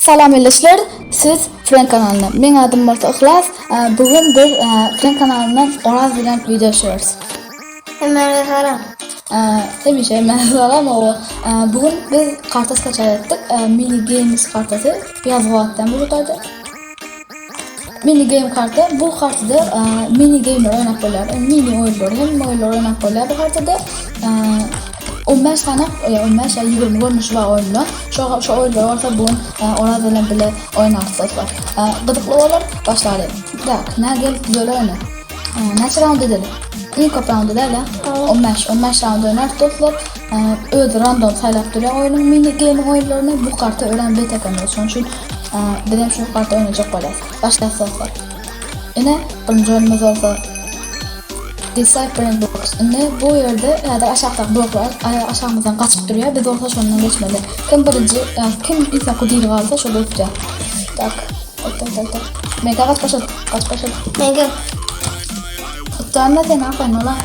Salam ildeşler, siz Fren kanalynda. Meň adym bolsa Yhlas. Bu gün biz Fren kanalyndan Oraz bilen video düşüriz. Hemmäňize salam. Hemişe hemmäňize salam. Bu gün biz karta skaçat etdik. Mini Games kartasy. Ýazgy wagtdan bu taýda. Mini Game karta. Bu kartada mini gameler oýnap bolýar. Mini oýunlar, hemme oýunlar oýnap bolýar bu kartada. 15 sany, 15 ýa 20 görnüşi bar oýunlar. Şo şo oýunlar bolsa bu gün Oraz bilen bile oýnarys dostlar. Gyzykly bolar. Başlalyň. Tak, nä gel güzel oýna. Näçe raund edeli? Iň köp raund edeli. 15, 15 raund oýnarys dostlar. Özi random saýlap durýar oýnuň mini gaming oýunlaryny. Bu karta örän bet eken şonuň üçin biz hem şu karta oýnajak bolýarys. Başlaýas dostlar. Ine, birinji oýnumyz bolsa Deciphering Blocks. Indi bu ýerde häzir aşakdaky bloklar aşagymyzdan gaçyp durýar. Biz bolsa şondan geçmeli. Kim birinji, kim iň soňky diri galsa şo utýar. Tak. Tak, tak, tak, tak. Menkä gaç başlady. Gaç başlady. Menkä. Utdanda sen aferin ola.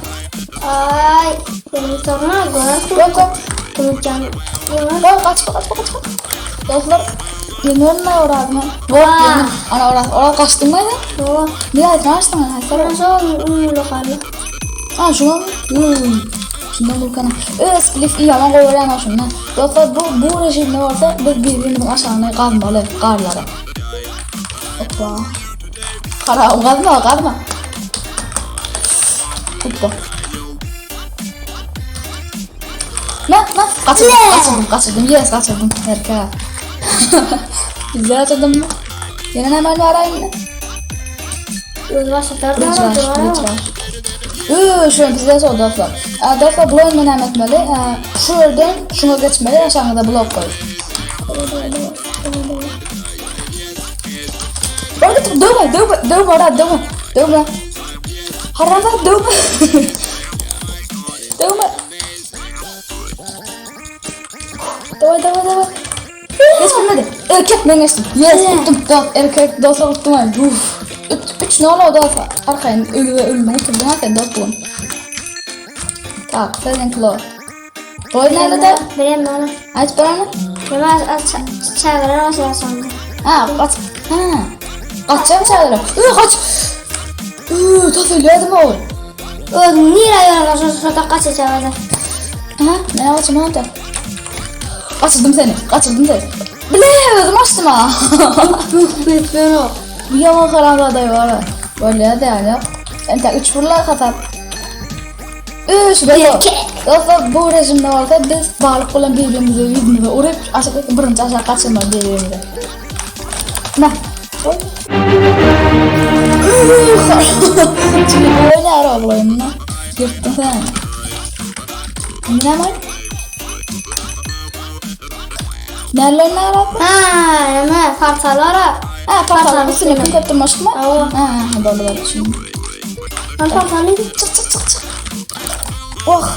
Ay, seni sorma, görersin. Yok yok. Unutacağım. Yok kaçma kaçma kaçma. Dostlar Ýeňerin mi Oraz mı? Bok ýeňdim. Ana Oraz, Oraz gaçdyň mı sen? Yok. Niye kaçtın? Haýsy? Şol umulu galdy. Ha şuna mı? Hmm. Şundan vulkana. Öz splif iyi ama goýberýän şundan. Dostlar bu bu rejimde bolsa biz bir-birimiziň aşagyny gazmaly garlary. Hoppa. Kara gazma gazma. Hoppa. Ne ne kaçırdım kaçırdım kaçırdım yes kaçırdım erke. Güzel kaçırdım mı? Yine ne var aynı? Öz başlatar Bridge rush, bridge rush. Üü, şu bizde sol dostlar. Dostlar bu oyunu näme etmeli? Şu yerden şuna geçmeli, aşağıda blok koy. Bak dövme, dövme, dövme ora, dövme, dövme. Harama dövme. dövme. Давай, давай, давай. Geç bilmedi. Erkek men geçdim. Yes, utdum. Dost, erkek dostlar utdum. Ay, uf. Üç, üç ne oldu dostlar? Arkayın ölü ve ölüme oturdun ha sen dost bugün. Tak, sen klo. Boy nerede de? Bilem onu. Aç bana. Ben çağırar başlar sonra. Ha, kaç. Ha. Kaçacağım çağırırım. Iı, kaç. Iı, ta söylüyordum oğul. Öz nire yorgan şu şurada kaçacağım. Ha, ne kaçım oldu? Kaçırdım seni, kaçırdım seni. Bile özüm açtım ha. Bu yaman haram aday var. Böyle de yani. Ente üç burla katar. Üç be. Dostlar bu rejimde olsa biz balık bilen birbirimize yüzümüze urup aşağı birinci aşağı kaçırma birbirimize. Ne? Oy. Çünkü böyle ara olayım Yırttın sen. Ne var? Nerede ne var? Ha, ne parçalara. Ha, parçalar. Üstüne kim köptüm başka mı? Ha, ha, doğru doğru şimdi. Ben parçalayayım. Çık çık çık çık. Oh.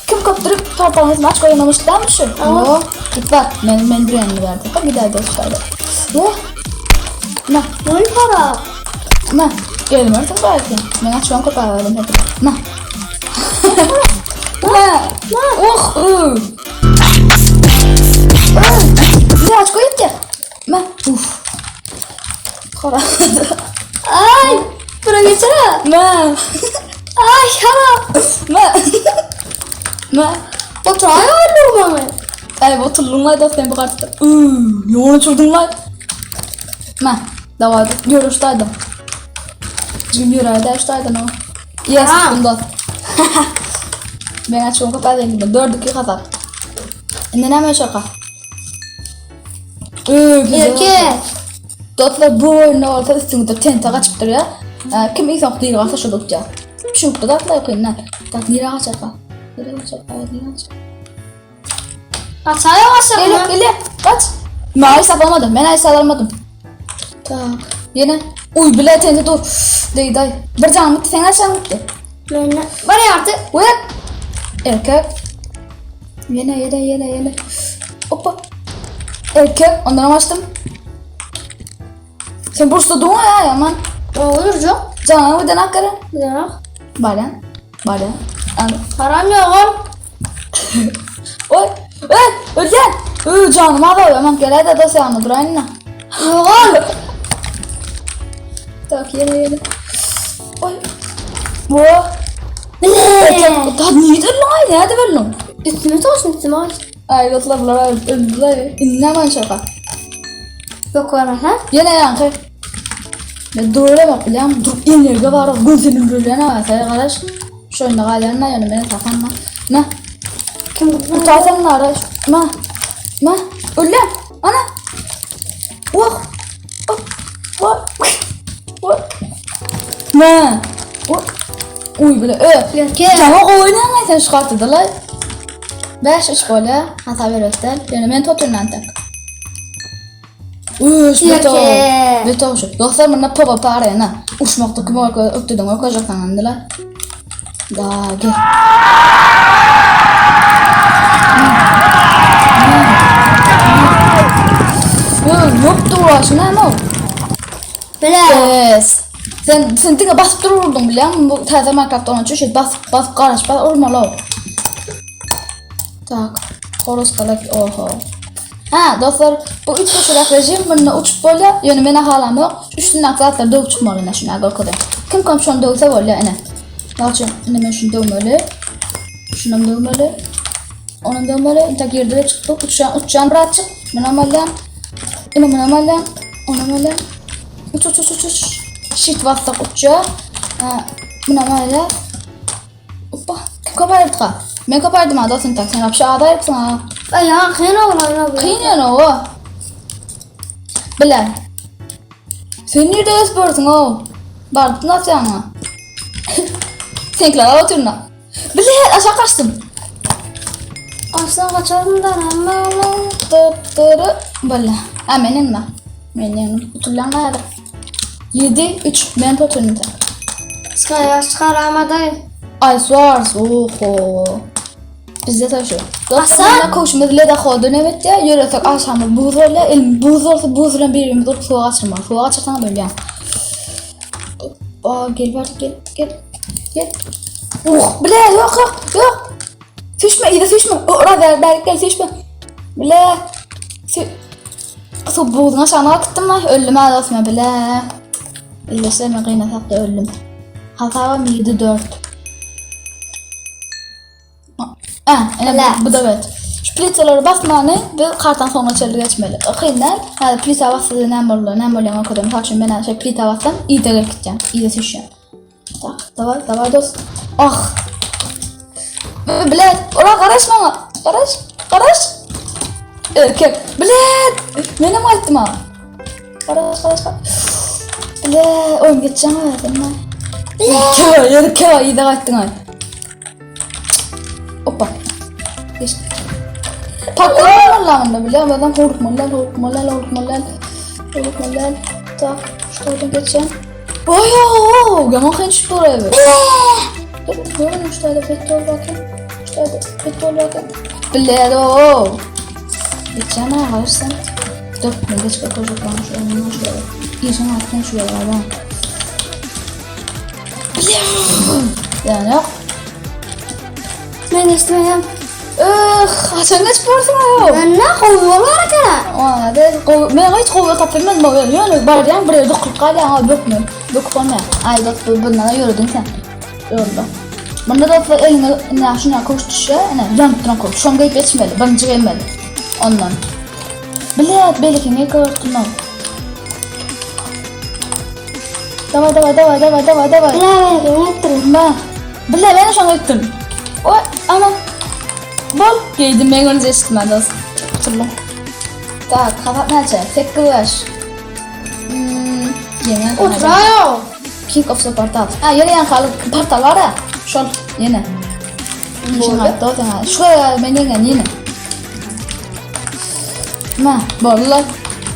Kim köptürüp parçalarınızı maç koymamış değil mi şu? Oh. Git bak. Ben, ben bir yanını verdim. Bak gider dostlar. Oh. Ne? Ne para? Ne? Gelmiyorsun belki. Ben açıyorum koparlarım hep. Ne? Ne? Ne? Oh. ıı. Bir aç koyup gel. Ne? Uf. Kara. Ay, bura geçene. Ne? Ay, haram. Ne? Ne? Oturayım mı? Ay oturdun lan da sen bu kartı. Iıı, yoğun uçurdun lan. Ne? Davay, görüştaydım. Junior ayda iştaydım o. Yes, Ha. bundan. Ben açıyorum kapı elimde. 4 2 kazan. Şimdi ne şaka? Iıı, güzel. Erkek. Dostlar bu oyunda olsa üstüňde tente gaçyp durýar. Kim iň soňky diri galsa şo tutýar. Düşünükli zatlar okuyun lan. Tak nire gaçarka? Nire gaçarka? Nire gaçarka? Kaçaya Gel başladım. gel kaç. Ben ay saplamadım. Ben ay saplamadım. Tak. Yine. Uy bile tente dur. Dey day. Bir canım bitti. Sen kaç canın bitti? Ben var ya artık. Uyan. Erkek. Yine yine yine yine. Hoppa. Erkek. Ondan açtım. Sen burçta doğma ya aman. Olur çok. Canım bir denak karı. Ne? Baryan. Baryan. An. Haram yok oğlum. Oy. Öl, ölýän. Öý janym azaldy. Aman geläýde dos ýanyna duraýyn-da. Ýogal. Tak ýene ýene. Oý. Bu. Bile. Da nirede öldüň aý? Näde öldüň? Üstüme toşun üstüme aç. Aý dostlar bular öldüler. Indi näme şaka? Yok var ha? Ýene ýaňky. Men durulamok bilýän, durup energiýa bar, gözüni bölýän ha, sen garaş. Şu oýunda galýan da ýöne meni tapanma. Ma. Kim Utasam nara. Ma. Ma. Ölýän. Ana. Oh. Oh. Oh. Oh. Ma. Oh. Uy bile. Ö. Yerke. Jama oýnaň sen şu kartadylar. 5-3 bolýar. Hata berötden. Ýöne men totundan tak. Üş, beto. Yerke. Beto şu. Dostlar munda PvP arena. Uçmakda kim ökdüdüň ökejek sanandylar. Da gel. Yo, yoktu uğraşın ama. Bile. Yes. Sen sen diňe basyp dururduň bilýäňmi? Bu täze Minecraft onun üçin şey basyp basyp garaşyp bas urmaly o. Tak. Horus galak oho. Ha dostlar bu üç koşulak rejim bunda uçup bolýar. Ýöne meni halam ýok. Üstünden zatlar döwüp çykmaly ine şuna görkezeyim. Kim kom şonu döwse bolýar ine. Mysal üçin ine men şunu döwmeli. Şunu döwmeli. Onu döwmeli. Inta girdi ve çykdy. Uçan uçan birazcık. Bunu alýan. Ine bunu alýan. Onu alýan. Uç uç uç uç uç. Shift bassak uçýar. Ha, Bunu alýan. Hoppa. Kim kopardyka? Men kopardym ha dostum tak. Sen apşa adaýypsyň ha. Ay ya kyn oğlan. Kyn ýöne o. Bile. Sen nirde ösüp o? Bardyp nasıl ýaňa? Seňkiler al otyryn. Bile aşağı kaçtım. Aslan kaçarım da ama ama. Tıp tırı. Bile. Ha men inme. Men ýeňdim. Utulan gaýadyr. 7 3 men potyryn. Çıkar çıkar ama da. Ay suars. Oho. Bizde taşı. Aslan! Dostlar koşumuz le de kodun evet ya. Yürüsek aşamız buz öyle. Elim buz olsa buz bilen birbirimizi durup suya kaçırma. Suya kaçırsan ölýän. Aa, gel bar gel gel. Gel. Uh, bile yok yok yok. Düşme iyi düşme. Ora ver ver gel düşme. Bile. Sü Su buzun aşağına gittim lan. Öldüm ha dostum bile. İyileştirme kıyna da öldüm. Hasabım 7 4. Ha, ene Bile. bu, bu da evet. Şu plitaları basmany biz kartan soňuna çenli geçmeli. Kyndan, hadi plita basdy näme boldy, näme bolýan okudum. Mysal üçin men şey plita bassam, ide gelip gitýän, ide düşýän. Tak, давай, давай dost. Ah. Bilet, ora garaş maňa. Garaş, garaş. Erkek, bilet. Menem aýtdym ha. Garaş, garaş, garaş. Bilet, oyun geçeceğim ha. Erkek, erkek, ide gaýtdyň ay. Hoppa. Geç. Takılmalı mı biliyor musun? Adam korkmalı, korkmalı, korkmalı. Korkmalı. Tak, şu geçeceğim. Oy, oy, yaman kıyın çıktı oraya be. Dur, görün şu tane petrol bakayım. Şu tane petrol bakayım. Bile o. Geçeceğim ha, varırsın. Dur, ne geç bakacak lan şu önüne şöyle. İyice alttan şuraya lan. Bile. Yani yok. Ben geçtim Ih, sen geç borsun ha. Ben ne kovuyorlar ki? Aa, de men hiç gowy tapylmaz bu ýöne barýan bir ýerde dokup galýan ha bökme. Böküp bolmaýar. Aý dost bu bundan ýöredin sen. Ýolda. Bunda dostlar eliňe ine şuna koş düşýär, ine ýanyp duran koş. Şoň geýip geçmeli, birinji gelmeli. Ondan. Bilet belki ne gördün o. Давай, давай, давай, давай, давай, давай. Bile ben unuttum. Ma. Bile ben şoňa gitdim. Oy, ana. Bol giydim ben onu seçtim ben dost. Turlum. Tak, kapat näçe? 8 baş. Hmm, ýene. Oturayım. King of the Portal. Ha, ýene ýan kalıp portal var ya. Şol ýene. Şoňa aýtdy, sen şu men ýene ýene. Ma, bollar.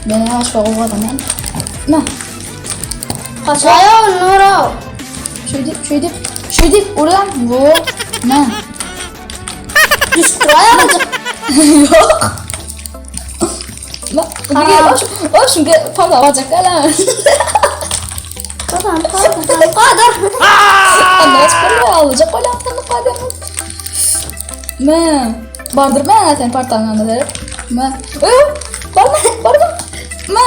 Men ýaş gowy men. Ma, Kaçayım Nuro. şöyle şöyle şöyle oradan bu. Ma. Düştürayım. Yok. Bak, Aa. o çünkü pardon bacak ala. Tamam tamam tamam. Kadar. Anlaç kola alacak kola anlaç kola. Ma. Bardyr ben sen portalın yanına verip. Ma. Barma, barma. Ma.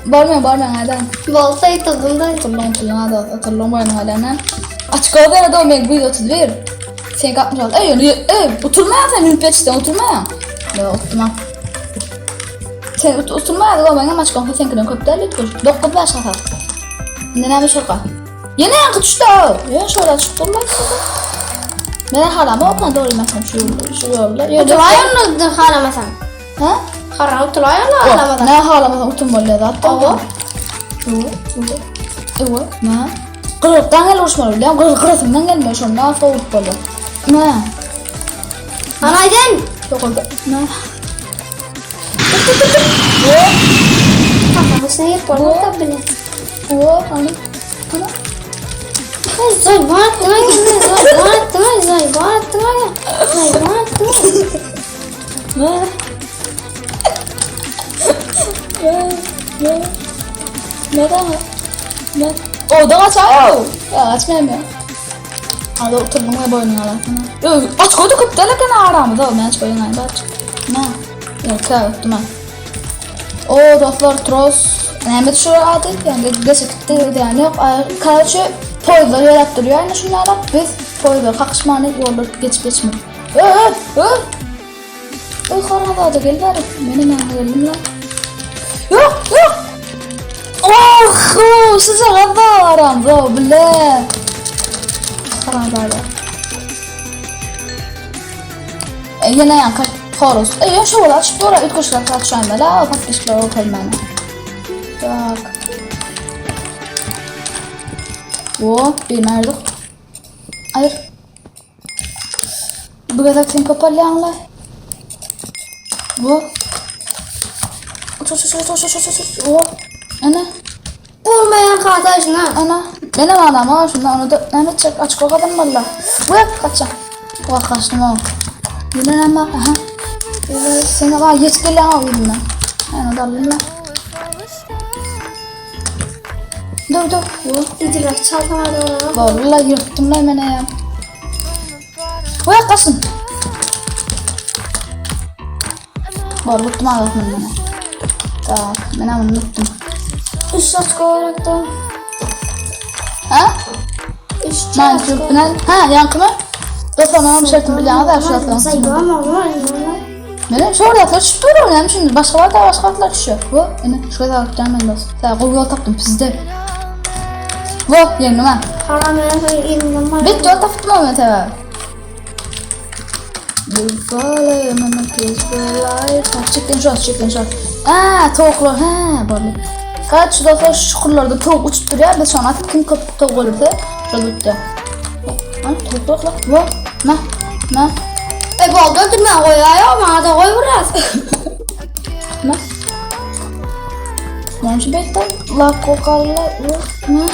Barma, barma adam. Bolsa yıkıldım da. Oturlan, oturlan adam. Oturlan boyun halana. Açık ol beni de o men 131. Sen 66. Ey, ey, oturma ya sen minüp geçten oturma ya. Ya oturma. Sen ot oturma ya da ben açık ol sen kırın köp değil lütfen. 9 5 hasar. Ne ne şoka. Yine yankı düştü. Ya şöyle çıktı lan. Ben haram o doğru mesela şu şu yolda. Yolda. Otulayan da halamasan. Ha? Haram otulayan da halamasan. Ne halamasan oturmalı zaten. Owa. Owa. Owa. Ne? Kırıktan gel uçmalı biliyorum. Kırık kırısından gelmiyor. Şu ne soğuk böyle. Ne? Anaydın. Yok oldu. Ne? Kafasına yiyip olmak da bile. Owa. Hani? Hani? Zay bana zay bana zay bana zay bana Ne? Ne? Ne? Ne daha? Ne? O da kaçıyor. Ya kaçmayayım ya. Hadi oturdum ve boynuna alasana. Yok aç koydu köp derken aramı da ben aç koyun aynı aç. Ne? Yok ya öptüm ben. O dostlar tros. Mehmet şu adı yani geçikti yani yok. Karşı poylar yarattırıyor yani şunlara biz poylar kakışmanı yollar geç geçme. Ö ö ö. Oy haram da gel bari. Benim yanına geldim lan. Yok yok. Oh, oh size kadar aram bro bile. Haram da. E, yine yan kaç Horus. E, ya şu var, şu var, üç kuşlar kaç şu an la, bak işte o kalmanı. Tak. O, bir nerede? Hayır. Bu kadar sen kapalı Bu. Uç uç uç uç uç uç uç uç. O. Ana. Olmayan kardeşine. Ana. Benim anam ha şundan onu da Mehmet çek açık o kadar valla. Bırak kaçacağım. Bak kaçtım o. Yine ama aha. Evet, seni var yetkili ha ben. Yani da alayım ben. Dur dur. Bu. İdrak çalmadı. Vallahi yırttım lan beni ya. Bırak kaçtım. Vallahi unuttum ha beni. Tak, ben ama unuttum. Üç saat olarak da. Ha? Üç Ben Türk'ünden. Ha yankı mı? Dostlar bana bir şey bileceğim da şu atlar. Zay bana Benim şu atlar düşüp duruyor yani şimdi başkalar da başka atlar düşüyor. Bu yani şu kadar atacağım ben dost. Sen Google taptım pizde. Bu yerim ha. Haram ben Bitti o taptım ama tabi. Chicken shot, chicken shot. Aa, tavuklar ha, böyle. Kaç dostlar şu çukurlarda tavuk uçup duruyor. Biz şu an atıp kim köp tavuk olursa şurada bitti. Ha, tavuklar la. Bu, ne? Ne? E bolda öldürme koy ya bana da koy biraz. Ne? Manşı bekle. La kokalla. Ne?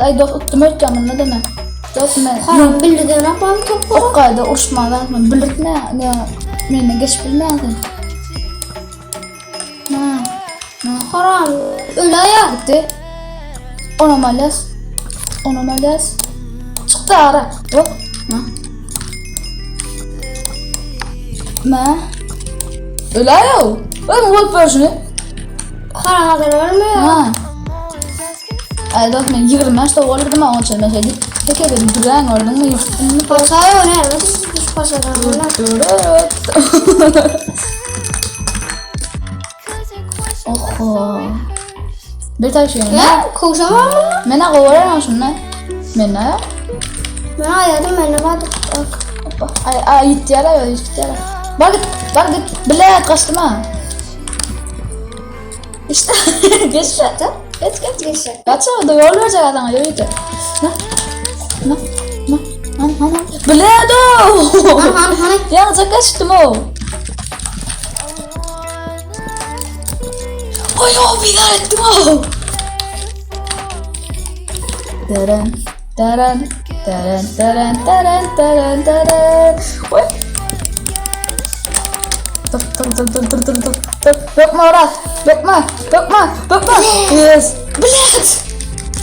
Ay dost uttum öteceğim ne deme. Dost men. Haram bildi de ne yapalım topu. O kadar uçmadan ben bilirtme ne meni geç bilmezdim. Ne? Ne? Haram öyle ya. Gitti. Onomalyas. Onomalyas. Çıktı ara. Yok. Ne? Ne? Öyle ya. Ben bu versiyonu. Haram adam ölmüyor. Ha. Ay dost men 25 ta olurdum ama onun için ben şey deyip Peki dedim duran oldum mu yırttım mı? Paşa yok ne? Nasıl paşa Evet. Oho. Bir tane şey ne? Ne? Konuşamam mı? Men kovaran şunu. Men ne? Ben ayarım ben ne vardı? Bak. Hoppa. Ay ay gitti yara ya gitti yara. Bak git bak git. Bile kaçtım ha. İşte geç zaten. Geç geç. Geçti. Kaç da yol verecek adama yürü git. Ne? Ne? Ne? Ne? Ne? Ne? Bile do. Han han han. Ya kaçtım o. Oy o bir daha ettim o. Deren deren deren deren deren deren deren. Oy. Dur dur dur dur dur dur dur. Dur. Yapma Aras. Yapma. Yapma. Yapma. Yes. Bilet.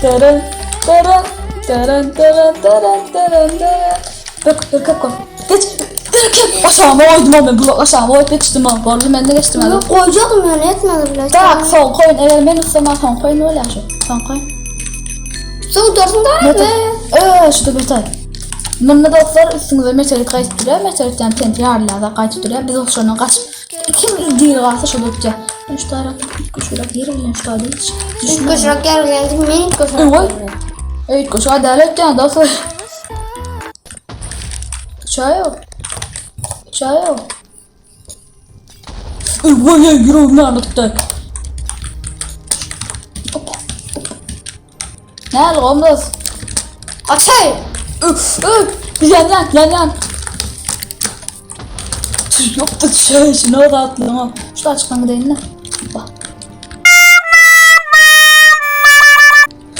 Deren deren deren deren deren deren deren. Dur dur kapı. Geç. Derken aşağıma goýdum men blok aşağıma goýup geçdim o. Boldy men de geçdim. Yok koyacaktım yani etmedi bile. Tak son koyun. Eğer men utsam son koyun bolýar şu. Son koyun. Su dursun da Metal. be. Eee şu da metal. Munda dostlar üstüňize meteorit gaýtyp durýar. Meteoritden TNT ýarylar gaýtyp durýar. Biz şondan gaçyp kim diri galsa şo tutýar. Ben şu tarafta şurak ýeri bilen şu taýda hiç. İlk koşarak gel geldim men ilk koşarak. Oy. Evet koşu adalet yani dostlar. Çay yok. Çay yok. Oy oy yüreğim ağrıttı. Hoppa. Ne olmaz. Açay. Üf, üf. Yan yan yan yan. Tüh, Yoktu şey şunu da atlama. Şu da açıktan gideyim de. Bak.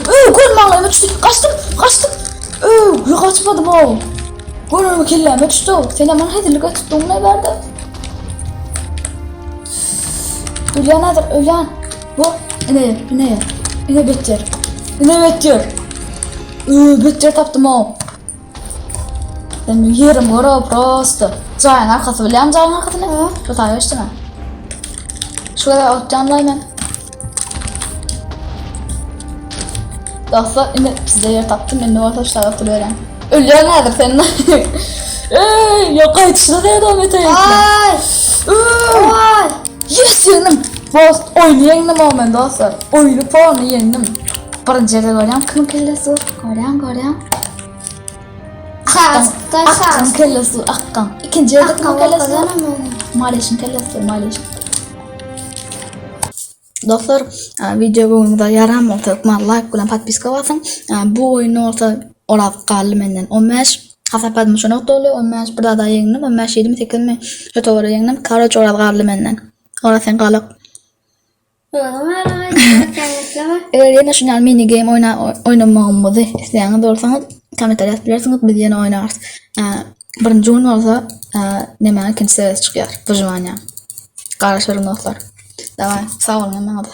Öö gol mağlayma düştü. Kaçtım kaçtım. Öö yok kaçmadım o. Gol önüme kelleme düştü. Sen hemen hedilik açtın ne verdi? Ölyan nedir? Ölyan. Bu. İne ine İne bettir. İne bettir. Öö bettir taptım o. Ben yerim gora prosto. Jaýyň arkasy bilýän jaýyň arkasyny? Şu taýy geçdim ben. Şu kadar otjanlay ben. Dostlar indi size yer tapdym indi bolsa şu taýda oturuberýän. Ölýän häzir sen. Ey, yok gaýtyşyna devam edeýin. Ay. Ay. Yes ýeňdim. Dost oýny ýeňdim o men dostlar. Oýny puany ýeňdim. Birinji ýerde görýän kim kellesi? Görýän görýän. Sağ, Akkan sağ. kellesi akkan. İkinci yerde kim Akkan kellesi? kazanamadım. Maleşin kellesi maleşin. Dostlar, e, video göwnüňize ýaran bolsa hökman like bilen podpiska basyň. E, Bu oýun bolsa Oraz galdy menden 15. Hasapladım şonu doly 15 bir daha ýeňdim 15 28 mi şu towara ýeňdim. Karoç Oraz galdy menden. Oraz sen galyk. Eger ýene şuny ýaly mini game oýna oýnamagymyzy isleýäňiz bolsaňyz kommentariýa ýazyp bilersiňiz biz ýene oýnarys. E, Birinji gün bolsa e, nämäň ikinji serisi çykýar. Wyžywaniýa. Garaşaryn dostlar. Daway, sag boluň hemmäňize.